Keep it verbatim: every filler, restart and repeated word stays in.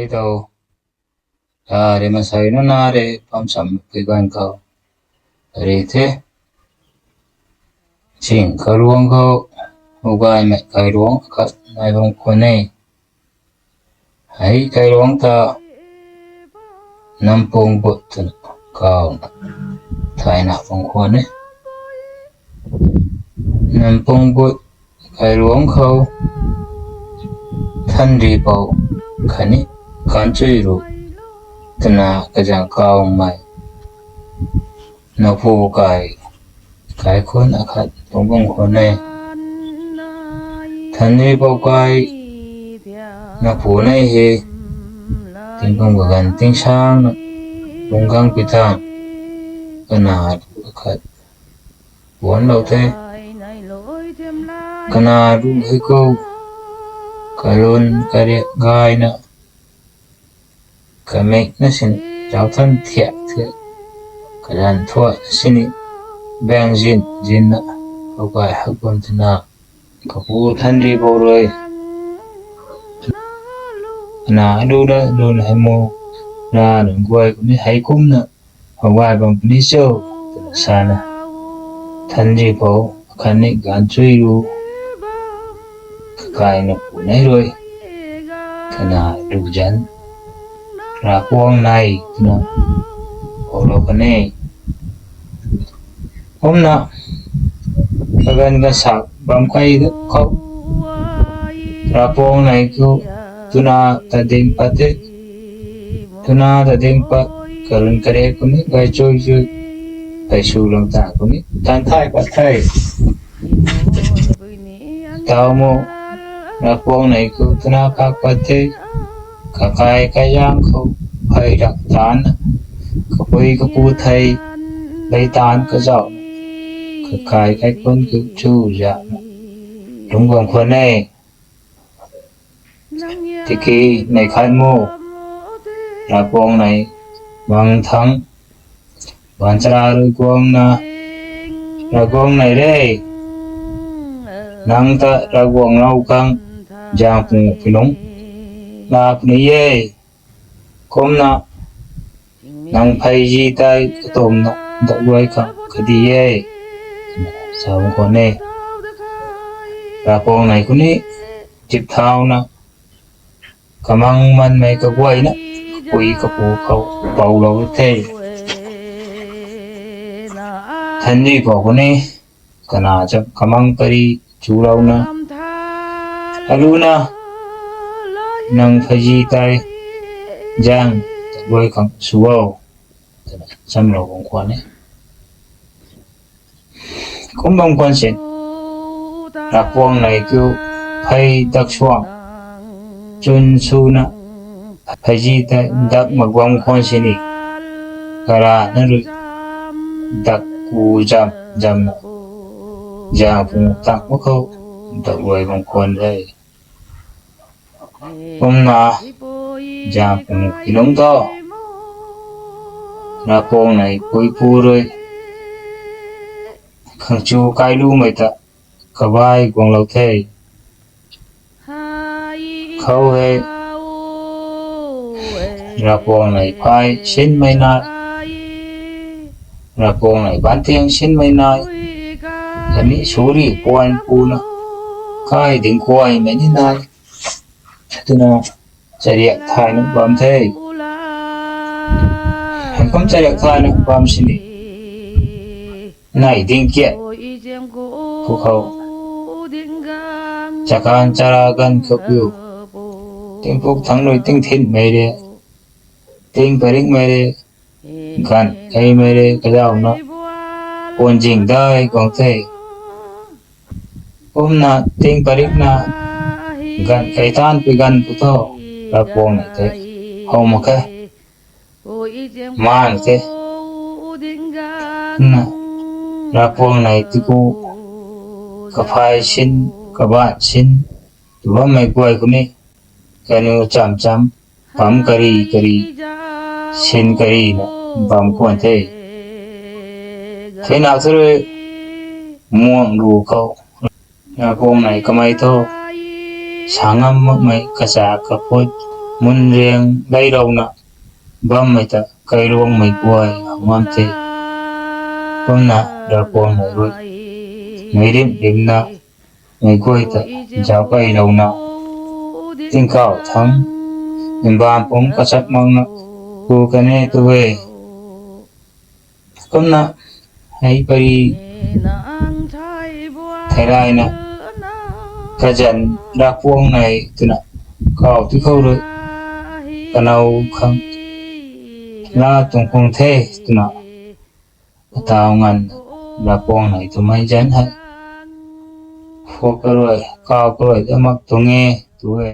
Tei tho, a, rui mansei nunc na rui pamcham pui ganv khou, rui the, ching karuang khou, u gaymei kairuang khat nai bam khwan e. Hei kairuang ta Nampung But twna kaw, thayna bam khwan e. Nampung But kairuang khou Thanripou khatni Ganchui Ru twna kazang kawmei napu kai, kaikhunc akhat tuang bam khwan e. Thanripou kai napu nei hei, tingkum kaganv tingsangna lungc gang pi than, kana akhat puanclou the. Kana ru hei khou, kalun kariak gayna, kamikna sini, zauc than thiak thiak, kazanc thuakna sini, baeng zin zinna, how gay hak bam twna, kapu Thanripou rui, ana lu da lun hei mu, ra nunc guay kumni hei kumna how gay bam puni cho, twna sana, Thanripou khatni Ganchui Ru kakai napu nei rui, kana lu zanc, Ravpuangnei twna howlou kan e. Kumna kaganv kasak bam kai khou, Ravpuangnei khou twna ta ding pat the. Twna ta ding pat, kalun kariak kumni gay chui chui, pei swlou ta kumni tan thay pat the. Taw mu, Ravpuangnei khou twna kak pat the. Kakai kaizang khou phey rak taanc, kapui kapu thei lei taanc kazauh, kakai kaikhunc khou chu zana lungc guang khwan e. Tiki neih khat mu, Ravpuangnei mang thangc, baanchara rui guangna, Ravguangnei re, nang ta Ravguanglou khang zaeng pung pi nungc la puni e. Kumna nang pheyzi tei katumna daguay khang kadi e, sa bam khwan e. Ravpuangnei khou ni zip thauna, kamang manmei kaguayna kapui kapu khou poulou the. Thanripou khou ni kana cham kamang pari chulouna, aluna, nang pheyzi tei zaeng daguay khang sw o, twna chamlou bam khwan e. Kum bam khwan sin, Ravpuangnei kiu phey dak suang chwn swna, pheyzi tei dak mak bam khwan sini, karana rui dak ku zam zamna, zaeng pung tang mak khou daguay bam khwan e. Kumna zaeng pung pi nungc tho, Ravpuangnei puipu rui khang chu kailumei ta kabai guanglou the. Khou hei, Ravpuangnei phay sinmei nai, Ravpuangnei baanc tiang sinmei nai, khatni suri puan puna kai ding kuaymei ni nai, twna chariak thayna bam the. Heikum chariak thayna bam sini, nei ding kiat pu khou, chakan chara ganv khou piu, tingpuk thangc rui tingthynmei re, ting parikmei re, ganv keimei re kazauna, puan zing dai guang the. Kumna ting parikna, ganv kei taanv pi ganv khou tho, Ravpuangnei tei how mak khe, maan the. Na, Ravpuangnei tiku kaphay sin, kabaanc sin tw bammei guay khou ni, kaniw cham cham, pam kari kari, sin karina bam khwan the. Theinak thu rui, muang lu khou, Ravpuangnei kamei tho, sa ngam makmei kacha kaphut Mun riang lailouna bammei ta kairuangmei guay ngam the. Kumna Ravpuangnei rui meirim rimna mei guay ta zauc kailouna tingkauh thangc mbaanv pumc kachak makna ku kan e tu e. Kumna hei pari theilayna kazanc Ravpuangnei twna kaw ti khou rui kanow khang laa tuang khang the twna ataw nganvna Ravpuangnei twmei zanc hei khuak karui kaw karui da mak tuang e tu e.